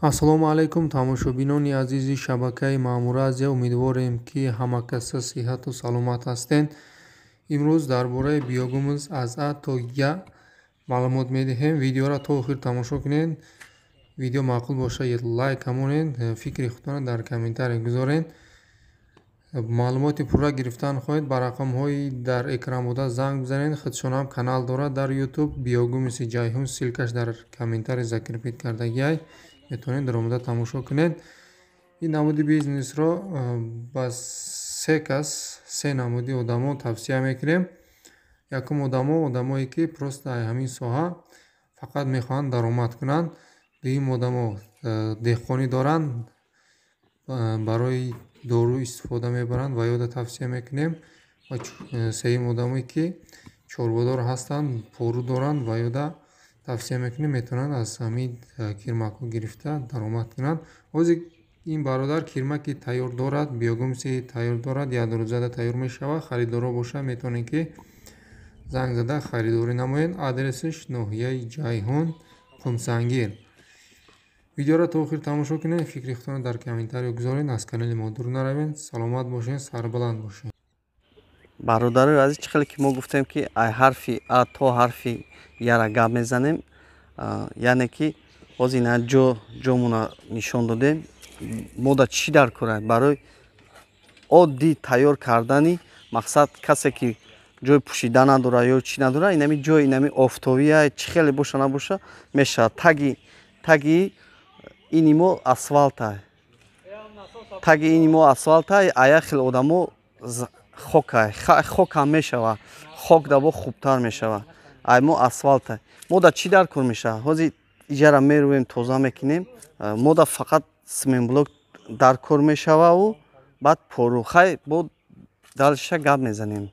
Ассалому алайкум, тамошобинони азизи шабакаи Маъмура Азия. Умедворем, ки ҳама каса сиҳату саломат ҳастед. Имрӯз дар бораи биогумус аз А то Я маълумот медиҳем. Видеоро то охир тамошо кунед. Видео маъқул бошад, лайк ҳамонед, фикри худтонро дар комментария гузоред. Маълумоти пурра гирифтан хоҳед, ба рақамҳои дар экран буда занг бизанед. Худшонам канал дорад дар YouTube, биогумуси Ҷайҳун, ссылкаш дар комментарий закрепить кардагиай. Метавонед дар омода тамошо кунед. Ин намуди бизнесро ба се кас, се намуди одамо тавсия мекунем. Якум одамо, одамое ки просто ҳамин соҳа фақат мехоҳанд даромад кунанд. Дуюм одамо деҳқонӣ доранд, барои дору истифода мебаранд ва ёда тавсия мекунем. Ва сеюм одамое ки чорводор ҳастанд, пору доранд ва ёда тавсия мекунем, метавонанд аз ҳамин кирмакҳо гирифта даромад кунанд. Ҳозир ин бародар кирмаки тайёр дорад, биогумуси тайёр дорад, як рӯзада тайёр мешавад. Харидоро бошад, метавонед ки занг зада харидорӣ намоед. Адресаш ноҳияи Ҷайҳун, Қумсангир. Видеоро то охир тамошо кунед, фикри худтонро дар комментария гузоред, аз канали мо дур наравед. Саломат бошед, сарбаланд бошед. Бародарои азиз, чӣ хеле ки мо гуфтем, ки ай ҳарфи А то ҳарфи Яра гап мезанем, яъне ки ҳозир ина ҷомона нишон додем. Мода чӣ дар кора? Барои оддӣ тайёр кардани мақсад, касе ки ҷои пӯшида надора ё чӣ надора, инами ҷои инами офтобия, чӣ хеле боша набоша мешавад. Таги ини мо асфалта, таги ини мо асфалта, ая хел одамо хокай, хокам мешава, хок даво хубтар мешава. Ай мо асфалта. Мода чӣ дар кор мешава? Ҳозир иҷара мерӯем, тоза мекунем. Мода фақат сменблок дар кор мешававу баъд пору. Хай, бо далша гап мезанем.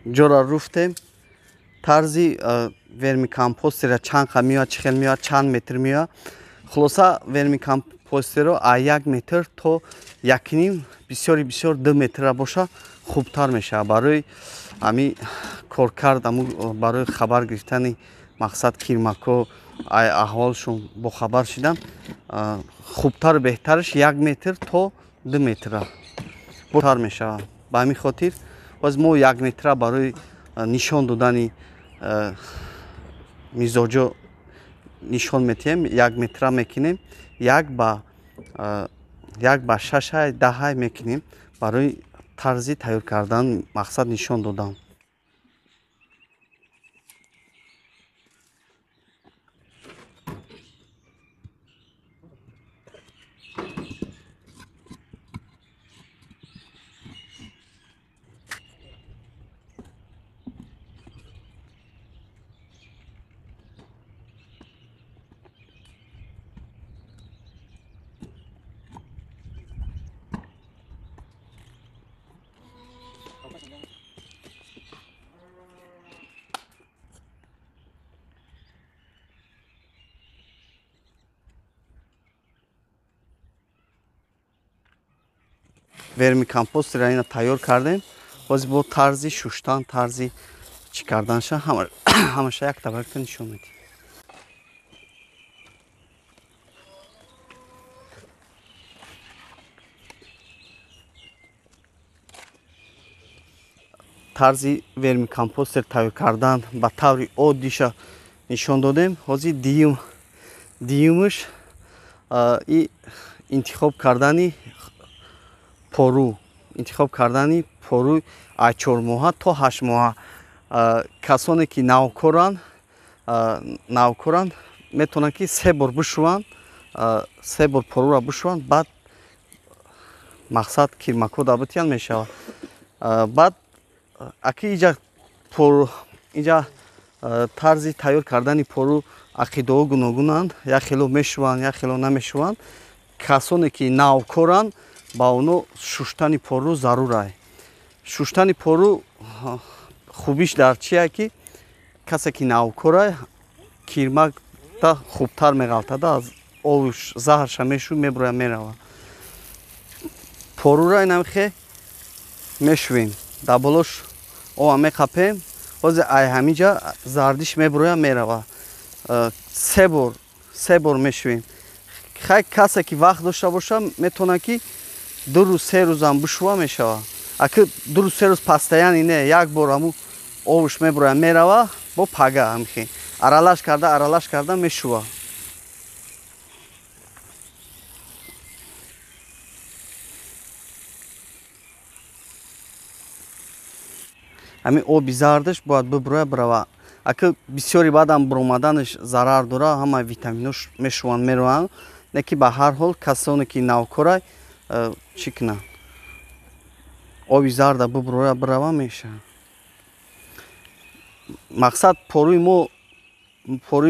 Ҷора руфтем. Тарзи вермикомпостера чанд қа меояд, чӣ хел меояд, чанд метр меояд. Хулоса, вермикомпостеро аз 1 метр то 1.5, бисёри бисёр 2 метра боша хубтар мешавад. Барои ҳами коркард, барои хабар гирифтани мақсад кирмакҳо, аҳволшон бохабар шидан, хубтару беҳтараш 1 метр то 2 метра ботар мешавад. Ба ҳамин хотир боз мо 1 метра барои нишон додани мизоҷо нишон метиҳем, 1 метра мекунем, 1 ба 6 10 мекунем барои тарзи тайёр кардан, мақсад нишон додан. Вермикомпостера ина тайёр кардем. Ҳозир бо тарзи шуштан, тарзи чӣ карданша ҳамаша як табаракта нишон медиҳем. Тарзи вермикомпостер тайёр кардан ба таври оддиша нишон додем. Ҳозир дуюмаш и интихоб кардани пору, интихоб кардани пору аз 4 моҳа то 8 моҳа. Касоне ки навкоранд метавонанд ки 3 бор бишӯванд, 3 бор поруро бишӯванд, баъд мақсад кирмакҳо дабитиян мешавад. Баъд аки иҷа пору, иҷа тарзи тайёр кардани пору ақидаҳо гуногунанд, як хело мешӯванд, як хело намешӯванд. Касоне ки навкоранд ба оно шуштани пору зарур ай. Шуштани пору хубиш дар чие ки касе ки навкорай кирмакта хубтар меғалтада, аз ош заҳрша мешу меброя мерава. Порура инамхе мешӯем. Дар болош ова меқапем. Ҳозир ай ҳаминҷа зардиш мебуроя мерава. Се бор мешӯем. Хай касе ки вақт дошта боша метавонад ки 2 рӯз 3 рӯзам бишӯва мешава. Аки 2 рӯз 3 рӯз пастаяни не, як бор ҳаму овуш мебуроя мерава, бо пага ҳамхе. Аралаш карда мешӯва. Ҳамин оби зардаш бояд бибуроя бирава. Аки бисёри баъдам буромаданаш зарар дора, ҳама витаминош мешӯванд мераванд. Не ки ба ҳар ҳол касоне ки навкорай чӣ кунанд? Оби зарда бибуроя бирава мешавад. Мақсад поруи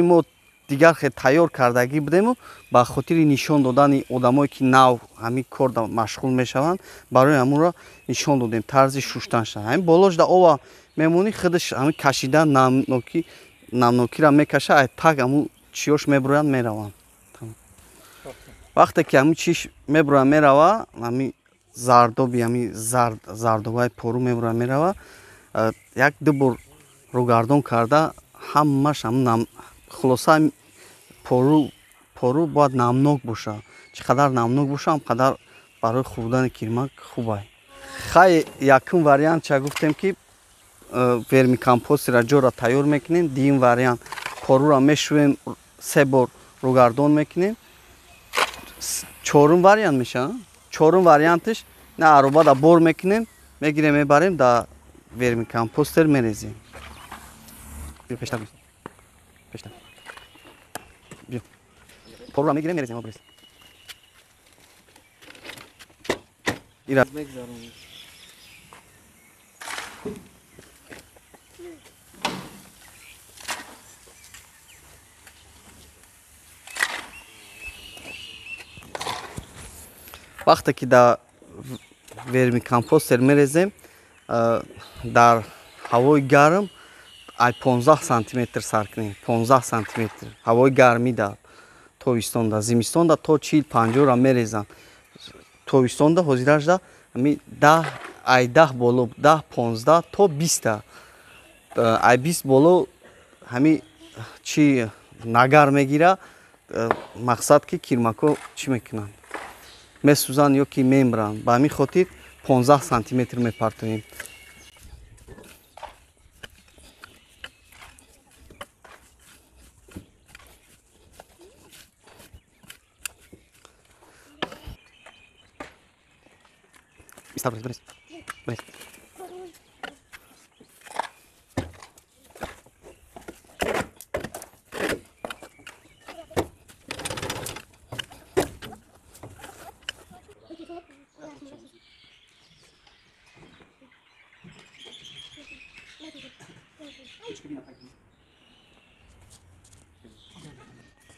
мо дигар хел тайёр кардагӣ будему ба хотири нишон додани одамое ки нав ҳамин кор машғул мешаванд, барои ҳамонро нишон додем тарзи шуштанша. Ҳамин болош да ова мемонӣ, худаш ҳамин кашида намнокиро мекаша, ай так ҳамун чиёш мебуроянд мераванд. Вақте ки ҳамин чиш мебурояд мерава, ҳамин зардоби ҳамин зардобаи пору мебурояд мерава, 1-2 бор рӯгардон карда ҳамааш ҳамун хулоса пору бояд намнок бошад. Чӣ қадар намнок бошад, ҳам қадар барои хӯрдани кирмак хуб ай. Хай якум вариант ча гуфтем ки вермикомпостера ҷора тайёр мекунем. Дуюм вариант поруро мешӯем, 3 бор рӯгардон мекунем. Чорум вариант мешавад. Чорум варианташ на аробада бор мекунем, мегирем мебарем да вермикомпостер мерезем. Пештар. Пештар. Биё. Поруро мегирем мерезем, обрез. Ира. Вақте ки дар вермикомпостер мерезем, дар ҳавои гарм ай 15 сантиметр сар кунем. 15 сантиметр ҳавои гармӣ дар тобистонда, зимистонда то 40-50 ра мерезанд. Тобистонда ҳозирашда ҳами 10 ай 10 боло, 10 15 то 20 ай 20 боло ҳами чи нагар мегира, мақсад ки кирмако чӣ мекунанд? Месӯзанд ё ки мемиранд. Ба ҳамин хотир 15 сантиметр мепартоем.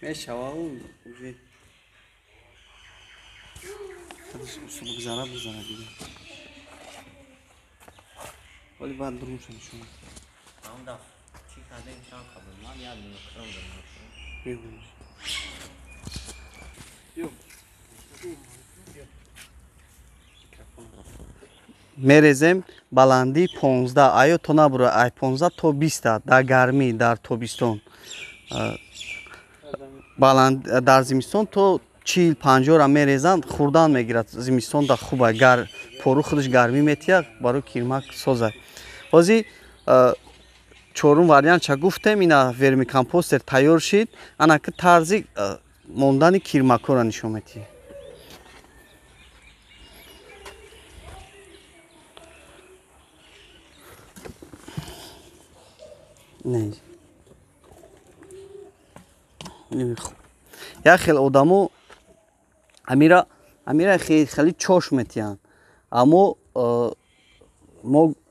Мешава уже бигзара бигзара дига. Вале баъд дурумша нишон. Чӣ кардем чанд қабл ман як микрон дорам. Мерезем баландии 15 аё то набура ай 15 то 20 дар гармӣ дар тобистон. Баланд дар зимистон то 40-50 ра мерезанд, хӯрдан мегирад. Зимистон да хуба, гар пору худаш гармӣ метиҳад, барои кирмак созад. Ҳозир чорум вариант ча гуфтем, ина вермикомпостер тайёр шид, ана ки тарзи мондани кирмакҳоро нишон медиҳем. Не. Як хел одамо амира хеле чош метиҳанд, аммо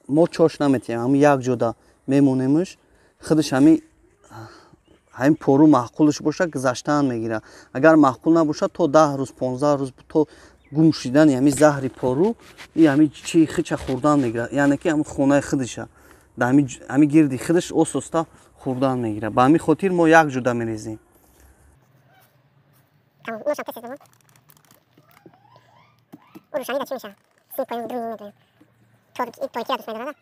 мо чош наметиҳем, ҳамин як ҷода мемонемш, худаш ҳамин пору маъқулаш бошад, гузаштан мегирад. Агар маъқул набошад, то 10 рӯз 15 рӯз то гум шудани ҳамин заҳри пору, и ҳамин чи хича хӯрдан мегирад, яъне ки ҳамин хонаи худиша дар ҳамин гирди худаш ососта хӯрдан мегирад. Ба ҳамин хотир мо як ҷода мерезем. Рӯшанӣ да чӣ мешавад? Сини поён друни медоем. Торикиро дӯст медорад.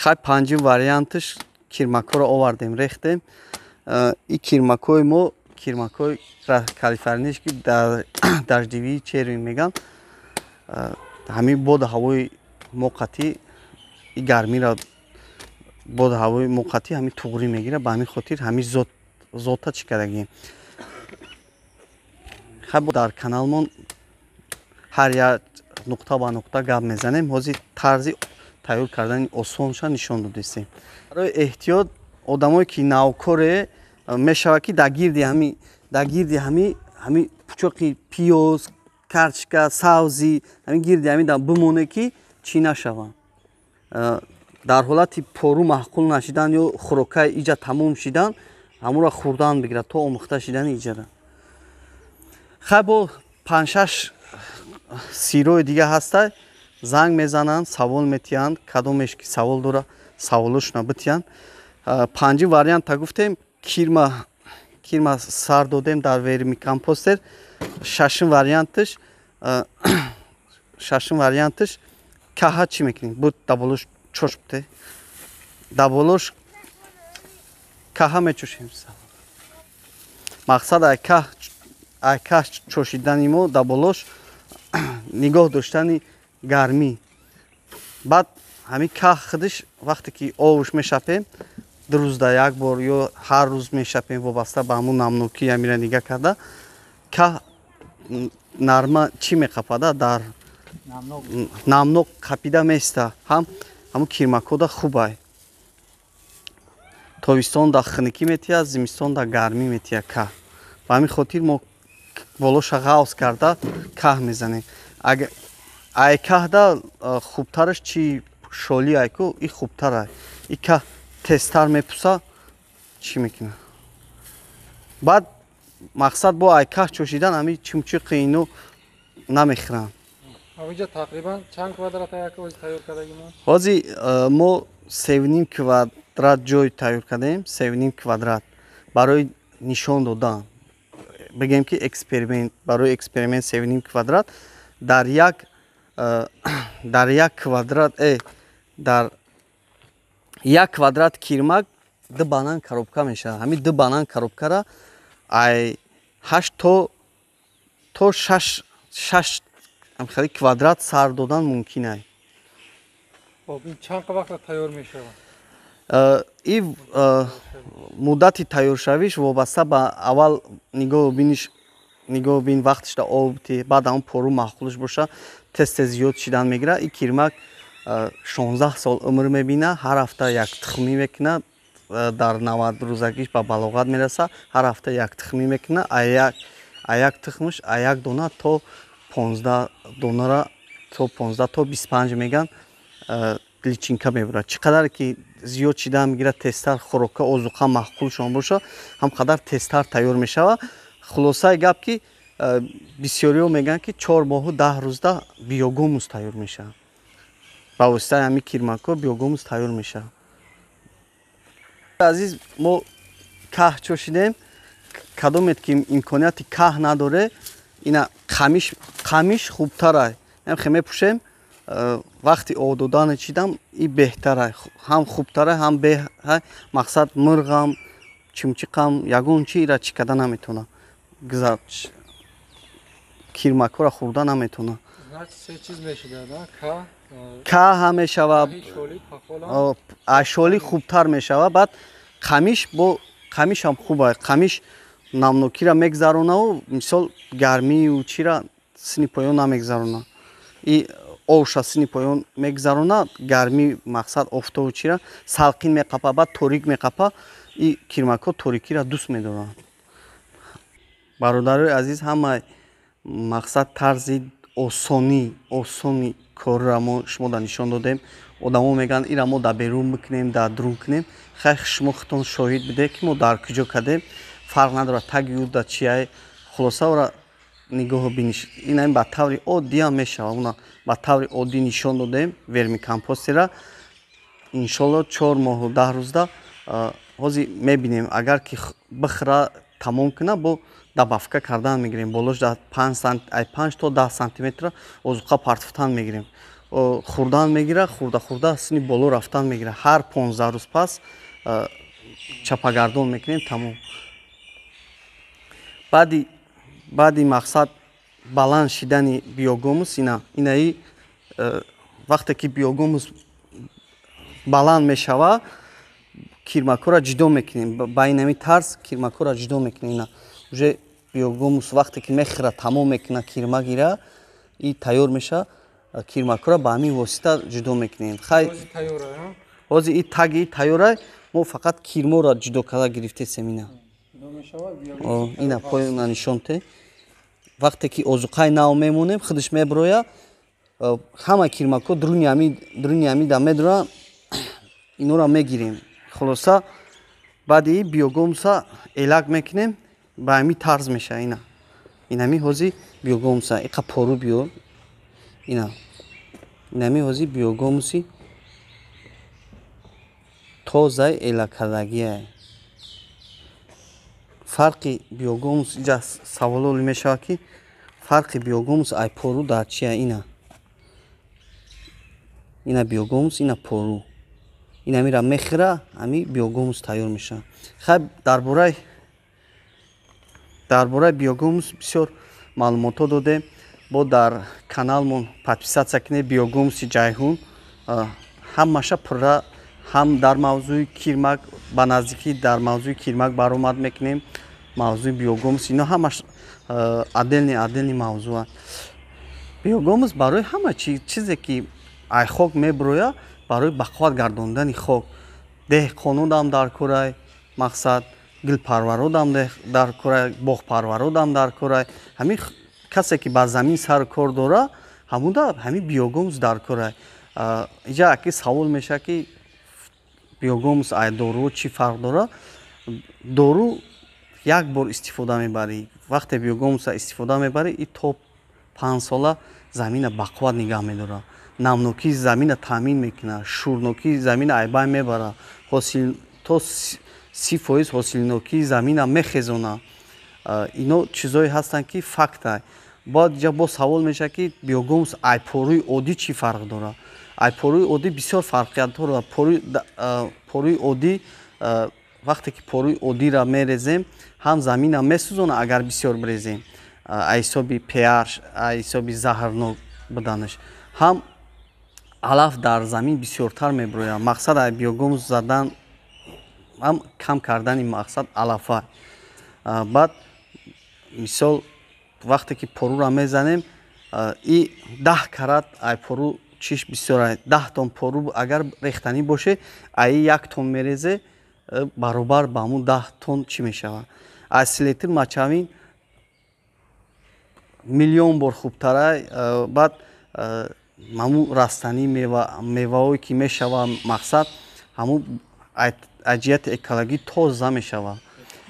Хай, панҷум варианташ кирмакҳоро овардем, рехтем. И кирмакҳои мо кирмакҳои калифорниш, ки дождевые черви меган, ҳамин боду ҳавои моқатӣ и гармиро, боду ҳавои моқатӣ ҳамин туғрӣ мегирад. Ба ҳамин хотир ҳамин зота чӣ кардагем. Хай, дар каналмон ҳар як нуқта ба нуқта гап мезанем. Ҳозир тарзи тайёр кардани осонша нишон додистем. Барои эҳтиёт, одамое ки навкоре мешавад, ки дар гирди ҳами пучоқи пиёз, карчка, савзӣ, ҳамин гирди ҳамин бимоне, ки чӣ нашаванд. Дар ҳолати пору маҳқул нашидан ё хӯрокаи иҷа тамом шидан, ҳамонро хӯрдан бигирад то омӯхта шидани иҷара. Хай, бо панҷ-шаш сирои дига ҳастай, занг мезананд, савол метиҳанд. Кадомеш ки савол дора, саволошона битиҳанд. Панҷум варианта гуфтем, кирма сар додем дар вермикомпостер. Шашум варианташ каҳа чӣ мекунем? Буд даболош чош бите, даболош каҳа мечошем. Мақсад ай каҳ чошидани мо даболош нигоҳ доштани гармӣ. Баъд ҳамин каҳ худаш, вақте ки овуш мешапем, 2 рӯзда як бор ё ҳар рӯз мешапем, вобаста ба ҳамун намнокӣ ҳамира нигаҳ карда, каҳ нарма чӣ меқапада, дар намнок қапида места. Ҳам ҳамун кирмакода хубай. Тобистон да хунукӣ метиҳад, зимистон да гармӣ метиҳад каҳ. Ба ҳамин хотир мо болоша ғавз карда каҳ мезанем. Ай каҳда хубтараш чи шоли айку, и хубтарай. И каҳ тезтар мепуса, чӣ мекунад. Баъд мақсад бо ай каҳ чошидан ҳами чумчуқи ино намехӯранд. Инҷа тақрибан чанд квадрат як ҳозир тайёр кардагимо? Ҳозир мо 3,5 квадрат ҷой тайёр кардем, 3,5 квадрат барои нишон додан, бигем ки эксперимент, барои эксперимент 3,5 квадрат. Дар як квадрат, дар як квадрат кирмак ду банан коробка мешавад. Ҳамин ду банан коробкара ай ҳашт то шаш хеле квадрат сар додан мумкин ай. Чанд вақт тайёр мешавад? И муддати тайёршавиш вобаста ба аввал нигоҳу биниш, нигоҳу бин, вақташда об ти, баъд ҳамон пору маҳқулш боша, тез тез зиёд шидан мегирад. И кирмак 16 сол умр мебина, ҳар ҳафта як тухмӣ мекунад. Дар 90 рӯзагиш ба балоғат мераса, ҳар ҳафта як тухмӣ мекунад. А як тухмаш а як дона то 15 донара, то 15 то 25 меган личинка мебурад. Чӣ қадар ки зиёд шидан мегирад, тезтар хӯрока, озуқа маҳқулшон боша, ҳам қадар тезтар тайёр мешавад. Хулосаи гап ки бисёриҳо мегӯянд, ки 4 моҳу 10 рӯзда биогумус тайёр мешавад. Ба воситаи ҳамин кирмакҳо биогумус тайёр мешавад. Азиз, мо каҳ чошидем. Кадомет ки имконияти каҳ надоре, ина қамиш, қамиш хубтарай. Хе мепӯшем, вақти об додани чидам и беҳтарай, ҳам хубтарай, ҳам беҳай. Мақсад, мурғам, чимчиқам, ягон чи ира чӣ карда наметавонад, кирмакҳоро хӯрда наметавонад. Каҳ ҳам мешава, шоли хубтар мешава. Баъд қамиш, бо қамишам хуб. Қамиш намнокиро мегзаронаву мисол гармию чира сини поён намегзарона. И овша сини поён мегзарона, гармӣ, мақсад, офтобу чира салқин меқапа, баъд торик меқапа. И кирмакҳо торикиро дӯст медоранд. Бародарои азиз, ҳама мақсад тарзи осонӣ, осони корро мо шумо да нишон додем. Одамо мегӯянд, ира мо дар берун бикунем, дар друн кунем. Хай, шумо худтон шоҳид бидед, ки мо дар куҷо кардем. Фарқ надорад таги ӯ да чияй. Хулоса, ора нигоҳу биниш. Ина ба таври оддиам мешава. Уна ба таври оддӣ нишон додем вермикомпостера. Иншолло 4 моҳу 10 рӯзда ҳозир мебинем, агар ки бихӯра тамом куна, бо добавка кардан мегирем. Болош 5 то 10 сантиметра озуқа партофтан мегирем. Хӯрдан мегира, хӯрда хӯрда сини боло рафтан мегира. Ҳар 15 рӯз пас чапагардон мекунем, тамом. Баъди мақсад баланд шидани биогумус, инаи вақте ки биогумус баланд мешава, кирмакҳоро ҷудо мекунем. Ба инами тарз кирмакҳоро ҷудо мекунем. Ина уже биогумус вақте ки мехӯра, тамом мекуна кирмак, ира и тайёр меша, кирмакҳоро ба ҳамин восита ҷудо мекунем. Хай, ҳозир и таги тайёра, мо фақат кирморо ҷудо карда гирифтесем. Ина ина поёна нишон те. Вақте ки озуқаи нав мемонем, худаш меброя, ҳама кирмакҳо дуруни ҳамида медуранд, инора мегирем. Хулоса, баъди биогумуса элак мекунем, ба ҳамин тарз меша. Ина инами ҳози биогумуса иқа пору биё. Ина инами ҳози биогумуси тозаи элаккардагие. Фарқи биогумус инҷа саволо мешавад, ки фарқи биогумус ай пору дар чия? Ина ина биогумус, ина пору. Инамира мехӯра, ҳами биогумус тайёр мешавад. Хай, дар бораи биогумус бисёр маълумотҳо додем. Бо дар каналмон подписаться кунед, биогумуси Ҷайҳун ҳамаша пурра, ҳам дар мавзӯи кирмак, ба наздикӣ дар мавзӯи кирмак баромад мекунем, мавзӯи биогумус, ино ҳамаш отдельный отдельный мавзӯа. Биогумус барои ҳама чизе ки ай хок меброя, барои бақувват гардондани хок, деҳқонодам дар корай, мақсад гулпарвародам дар корай, боғпарвародам дар корай, ҳамин касе ки ба замин сару кор дора, ҳамуда ҳамин биогумус дар корай. Иҷа аки савол мешавад, ки биогумус ай дору чӣ фарқ дора? Дору як бор истифода мебарӣ, вақте биогумуса истифода мебарӣ, и то 5 сола замина бақувват нигаҳ медорад, намнокии замина таъмин мекунад, шӯрнокии замина айбай мебарад, ҳосил то 30% ҳосилнокии замина мехезонад. Ино чизое ҳастанд, ки факта. Бояд иҷа боз савол мешавад, ки биогумус ай поруи оддӣ чӣ фарқ дорад? Ай поруи оддӣ бисёр фарқият дорад. Поруи оддӣ, вақте ки поруи оддиро мерезем, ҳам замина месӯзонад, агар бисёр бирезем, ай ҳисоби pH, ай ҳисоби заҳрнок буданаш, ҳам алаф дар замин бисёртар меброяд. Мақсад ай биогумус задан ҳам кам кардани мақсад алафа. Баъд, мисол, вақте ки поруро мезанем, и 10 карат ай пору чиш бисёр. 10 тон пору агар рехтанӣ боше, аи 1 тон мерезе, баробар ба ҳамун 10 тон чӣ мешавад. Аз селитра, мочевина миллион бор хубтара. Баъд ҳамун растанӣ, меваҳое ки мешава, мақсад ҳамун аз ҷиҳати экологӣ тоза мешавад.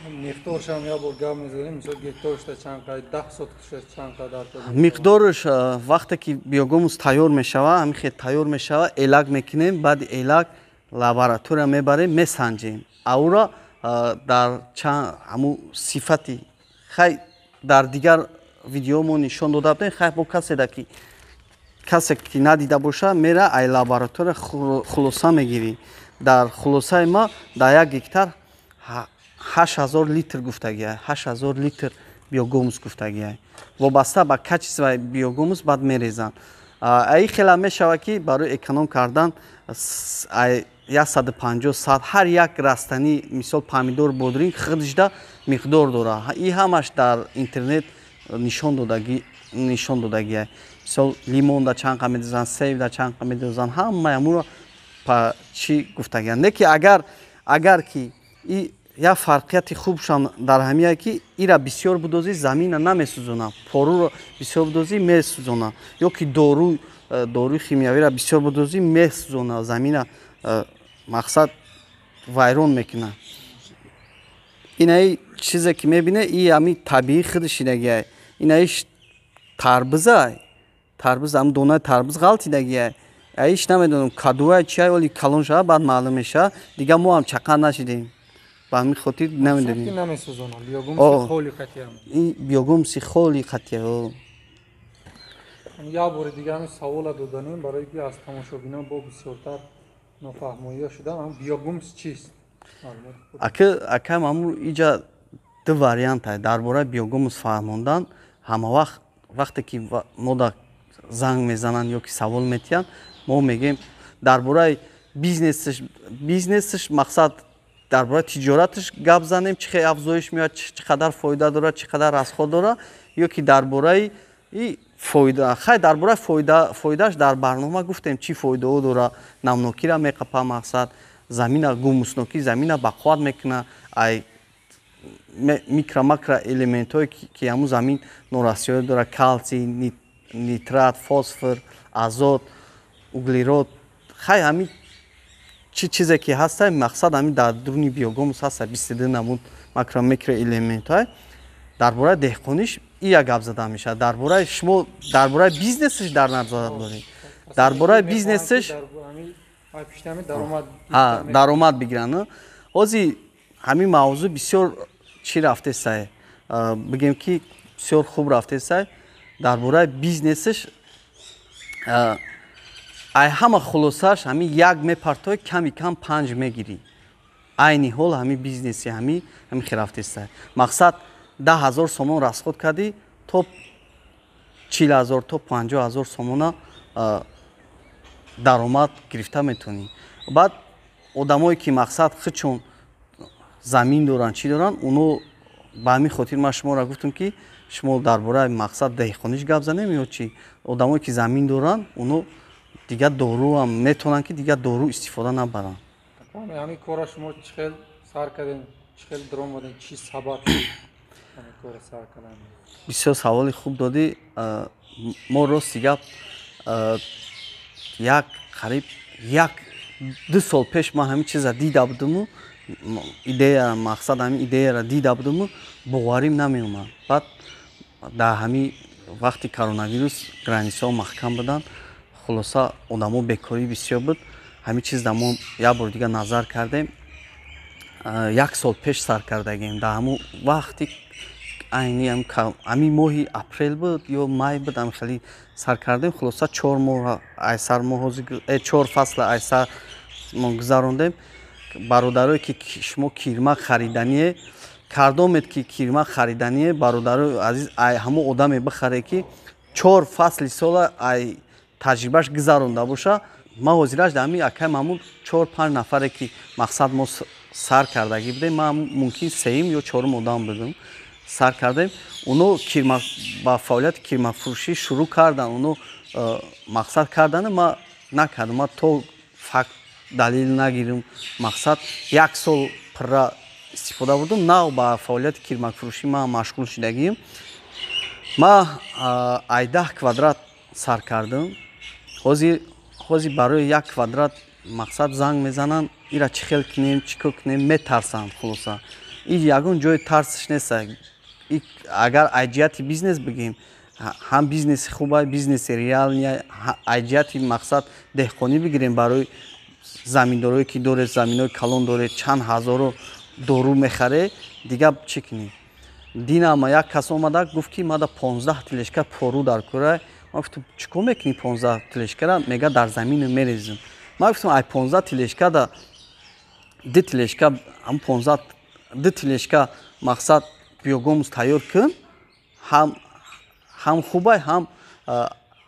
Миқдоршам як бор гап мезанем, мисол, гектаршда чанд қадр, 10 соткаша чанд қадар? Миқдорш, вақте ки биогумус тайёр мешава, ҳамин хел тайёр мешава, элак мекунем. Баъди элак лаборатория мебарем, месанҷем аура дар ҳамун сифати. Хай, дар дигар видео мо нишон дода будем. Хай, бо касе ки надида боша, мера ай лаборатория хулоса мегирӣ. Дар хулосаи ма дар 1 гектар 8000 литр гуфтагиай, 8000 литр биогумус гуфтагиай. Вобаста ба качествои биогумус баъд мерезанд. Аи хела мешавад, ки барои эконом кардан 150, 100 ҳар як растанӣ, мисол, помидор, бодринг худашда миқдор дорад. И ҳамаш дар интернет нишон додагиай. Мисол, лимонда чанд қа медозанд, себда чанд қа медозанд, ҳамаи ҳамуро чӣ гуфтагианд. Не ки агар ки и як фарқияти хубшам дар ҳамие, ки ира бисёр будозӣ, замина намесӯзона, поруро бисёр будозӣ, месӯзона, ё ки доруи химиявиро бисёр будозӣ, месӯзона замина, мақсад вайрон мекунад. Инаи чизе ки мебине, и ҳами табиӣ худи шидагиай. Инаи Тарбузай, тарбуз, ам донаи тарбуз ғалтидагиай. Иш намедонам, кадуай, чиай, оли калон шава, баъд маълум мешава. Дига мо ҳам чақа нашидем, ба ҳамин хотир намедонем. Биогумуси холи қатия. Як бори дига ҳамин савола доданем, барое ки аз тамошобинон бо бисёртар нофаҳмоиҳо шудам. Биогумус чист? Ака Мамур, иҷа ду вариант ай дар бораи биогумус фаҳмондан. Ҳама вақт, вақте ки мода занг мезананд ё ки савол метиҳанд, мо мегӯем дар бораи бизнесш, бизнесш, мақсад, дар бораи тиҷораташ гап занем, чӣ хел афзоиш меояд, чӣ қадар фоида дорад, чӣ қадар расход дорад, ё ки дар бораи фоида. Хай, дар бораи фоидааш дар барнома гуфтем, чӣ фоидаҳо дорад: намнокиро меқапа, мақсад, замина, гумуснокӣ замина бақувват мекунад, ай микро, макроэлементҳое ки ҳамун замин норасиҳое дорад: калсий, нитрат, фосфор, азот, углерод. Хай, ҳамин чӣ чизе ки ҳаста, мақсад, ҳамин дар дуруни биогумус ҳаста, 22 намуд макро, микроэлементҳое. Дар бораи деҳқониш ия гап зада мешавад. Дар бораи шумо дар бораи бизнесш дар назар доред, дар бораи бизнесш даромад бигиранд. Ҳозир ҳамин мавзӯъ бисёр чӣ рафтесай, бигем ки бисёр хуб рафтесай. Дар бораи бизнесш, ай ҳама хулосааш, ҳамин як мепартои, ками кам панҷ мегирӣ. Айни ҳол ҳамин бизнеси ҳамин хел рафтесай. Мақсад, 10 000 сомон расход кардӣ, то 40 000, то 50 000 сомона даромад гирифта метавонӣ. Баъд одамое ки, мақсад, худшон замин доранд, чӣ доранд, оно ба ҳамин хотир ман шуморо гуфтам, ки шумо дар бораи, мақсад, деҳқониш гап занем ё чӣ. Одамое ки замин доранд, оно дигар доруам метавонанд, ки дигар дору истифода набаранд. Ҳамин кора шумо чӣ хел сар кардем, чӣ хел даромадем, чӣ сабаб шуд ҳамин кора сар кардан? Бисёр саволи хуб додӣ. Мо, рости гап, як қариб як ду сол пеш ман ҳамин чиза дида будуму, идея, мақсад, ҳамин идеяро дида будуму, боварим намеомад. Баъд дар ҳамин вақти коронавирус границаҳо маҳкам буданд, хулоса, одамо бекорӣ бисёр буд. Ҳамин чиз да мо як бори дигар назар кардем, як сол пеш сар кардагем. Дар ҳамун вақти айни ҳамин моҳи апрел буд ё май буд, ҳами хеле сар кардем. Хулоса, 4 моҳ айсар мо чор фасла айсар мо гузарондем. Бародарое ки шумо кирма харидание кардомед, ки кирма харидание, бародарои азиз, ай ҳамон одаме бихаре, ки чор фасли сола ай таҷрибааш гузаронда боша. Ман ҳозираш дар ҳамин акай Маҳмуд чор панҷ нафаре ки, мақсад, мо сар кардагӣ будем, ман мумкин сеюм ё чорум одам будем сар кардем. Оно кирма ба фаъолияти кирмафурӯшӣ шурӯъ карданд, оно мақсад карданд, ман накардам. Ман то факт, далел нагирам, мақсад, як сол пурра истифода бурдум, нав ба фаъолияти кирмакфурӯшӣ ман машғул шудагием. Ман ай 10 квадрат сар кардам. Ҳозир барои як квадрат, мақсад, занг мезананд: ира чӣ хел кунем, чӣ кор кунем? Метарсанд. Хулоса, и ягон ҷои тарсиш нест. Агар ай ҷиҳати бизнес бигем, ҳам бизнеси хуба, бизнеси реальный. Ай ҷиҳати, мақсад, деҳқонӣ бигирем, барои заминдорое ки доред, заминҳои калон доред, чанд ҳазоро дору мехаре, дигар чӣ кунӣ? Динама як кас омада гуфт, ки мада 15 тележка пору дар кора. Ман гуфтам: «Чӣ кор мекунӣ 15 тележкара?» Мега: «Дар замина мерезем». Ман гуфтам: «Ай 15 тележка да ду тележка, ҳам 15 ду тележка, мақсад, биогумус тайёр кун, ҳам хубай, ҳам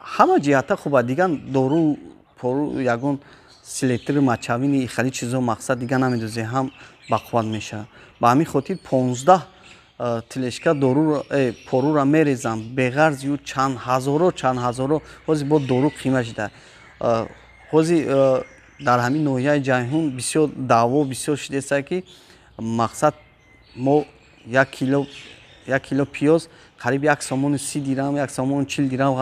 ҳама ҷиҳата хуба. Дигар дору пору, ягон селитра, мочевина, хеле чизо, мақсад, дигар намедозӣ, ҳам бақувват мешавад». Ба ҳамин хотир 15 тележка дору, порура мерезам, беғарз ю чанд ҳазоро, чанд ҳазоро. Ҳозир бо дору қимат шуда. Ҳозир дар ҳамин ноҳияи Ҷайҳун бисёр даъво бисёр шудеста, ки, мақсад, мо 1 кило, 1 кило пиёз қариб 1 сомону 30 дирам, 1 сомону 40 дирам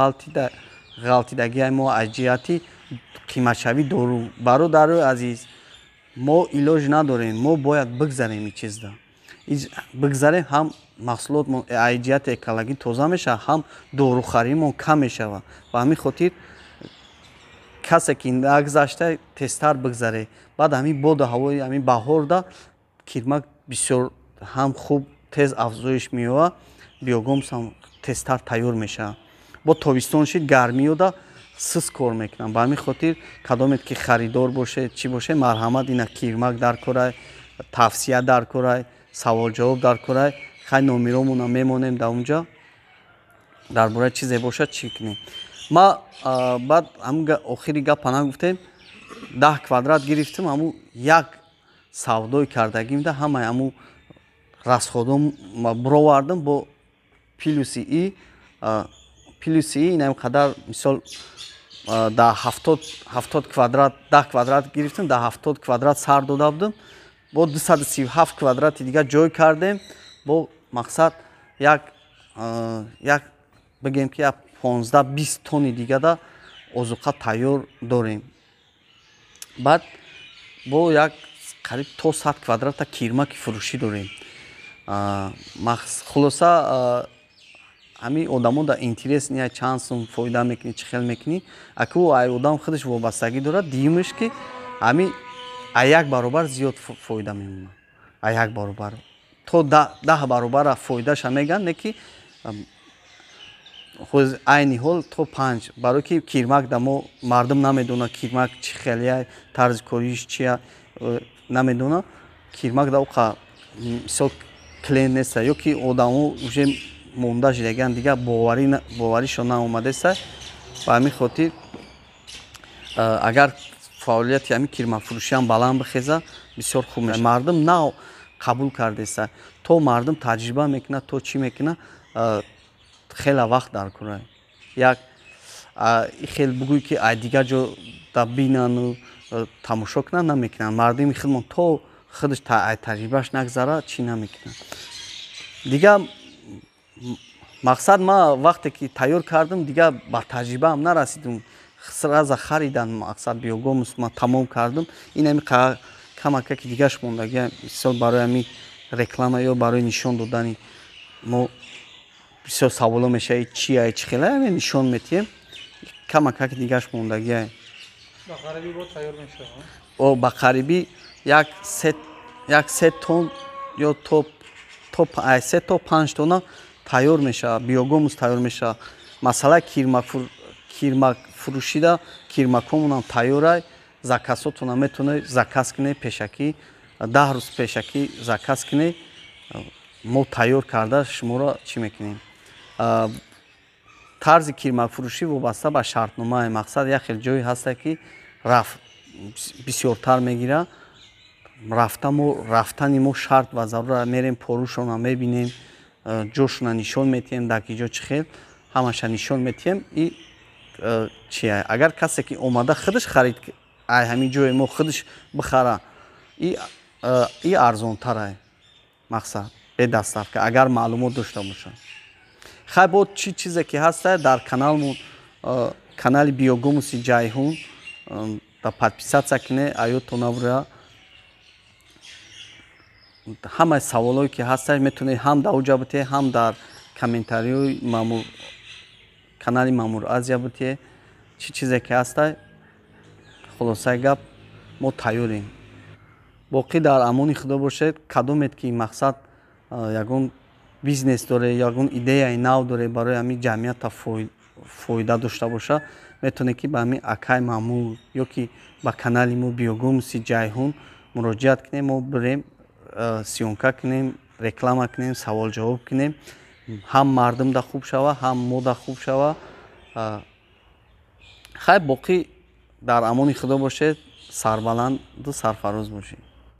ғалтидагиай мо аз ҷиҳати қиматшавии дору. Бародарои азиз, мо илоҷ надорем, мо бояд бигзарем ин чизда. Бигзарем, ҳам маҳсулотмон аз ҷиҳати экологӣ тоза мешавад, ҳам дорухаримон кам мешавад. Ба ҳамин хотир касе ки нагзашта, тезтар бигзаре. Баъд ҳамин боду ҳавои ҳамин баҳорда кирмак бисёр ҳам хуб тез афзоиш меёбад, биогумус ҳам тезтар тайёр мешавад. Бо тобистон шид, гармиёда сис кор мекунам. Ба ҳамин хотир кадомет ки харидор бошед, чӣ бошед, марҳамат. Ина кирмак дар корай, тавсия дар корай, саволҷавоб дар корай. Хай, номеромона мемонем дар унҷа, дар бораи чизе бошад, чӣ кунем. Ма баъд ҳамун охири гапа нагуфтем. 10 квадрат гирифтем, ҳамун як савдои кардагимда ҳамаи ҳамун расходом бировардам, бо плюси инам қадар. Мисол, дар 70 квадрат, 10 квадрат гирифтем, дар 70 квадрат сар дода будем, бо 237 квадрати дигар ҷой кардем. Бо мақсад як бигем ки як 15-20 тонни дигада озуқа тайёр дорем. Баъд бо як қариб то 100 квадрата кирмаки фурӯшӣ дорем. Хулоса, ҳамин одамо да интерес не, чанд сум фоида мекунӣ, чӣ хел мекунӣ. Аку ай одам худаш вобастагӣ дорад. Дуюмаш, ки ҳамин а як баробар зиёд фоида мемонад, а як баробар то 10 баробара фоидаша меган, не ки айни ҳол то панҷ, барое ки кирмак да мо мардум намедонад, кирмак чӣ хелия, тарзи кориш чия э, намедонад. Кирмак да оқа, мисол, клиент неста ё ки одамо уже монда шидагиан, дигар боваришон наомадеста. Ба ҳамин хотир, агар фаъолияти ҳамин кирмакфурӯшиам баланд бихеза, бисёр хуб мешавад. Мардум нав қабул кардеста, то мардум таҷриба мекунад, то чӣ мекунад, хеле вақт дар кора. Як хел бугӯй ки ай дигар ҷо да бинану тамошо кунанд, намекунанд. Мардуми худмон то худаш ай таҷрибааш нагзара, чӣ намекунанд. Дигар мақсад, ма вақте ки тайёр кардам, дигар ба таҷрибаам нарасидум, сразу харидан. Мақсад, биогумус ма тамом кардам, ин ҳами камака ки дигаш мондагия. Мисол, барои ҳами реклама ё барои нишон додани мо бисёр саволо мешавад, чия, чӣ хела, ҳами нишон метиҳем. Камака ки дигаш мондагия. О, ба қарибӣ як се тон ё то 3 то 5 тонна тайёр мешавад, биогумус тайёр мешавад. Масъалаи кирмак фурӯшида, кирмакҳомонам тайёрай. Заказотона метавонед заказ кунед пешакӣ, 10 рӯз пешакӣ заказ кунед, мо тайёр карда шуморо чӣ мекунем. Тарзи кирмакфурӯшӣ вобаста ба шартномаи. Мақсад, як хел ҷое ҳаста, ки рафт бисёртар мегирад. Рафта мо, рафтани мо шарт ва зарура, мерем, порушона мебинем, ҷошона нишон метиҳем, дар ки ҷо чӣ хел, ҳамаша нишон метиҳем. И чия, агар касе ки омада худаш харид, ай ҳамин ҷои мо худаш бихара, и арзонтарай. Мақсад, бе доставка, агар маълумот дошта бошад. Хай, бо чӣ чизе ки ҳаста, дар каналмон, канали Биогумуси Ҷайҳун да подписаться кунед, аётон набуря. Ҳамаи саволое ки ҳаста, метавонед ҳам дар оҷа битиҳед, ҳам дар комментариҳои канали Мамур Азия битиҳед, чӣ чизе ки ҳаста. Хулосаи гап, мо тайёрем. Боқӣ дар амони Худо бошед. Кадомед ки, мақсад, ягон бизнес доре, ягон идеяи нав доре, барои ҳамин ҷамъията фоида дошта боша, метавонед ки ба ҳамин акай Маъмур ё ки ба канали мо Биогумуси Ҷайҳун муроҷиат кунем. Мо бирем, съёмка кунем, реклама кунем, саволҷавоб кунем, ҳам мардумда хуб шава, ҳам мода хуб шава. Хай, боқӣ дар амони Худо бошед, сарбаланду сарфароз бошед.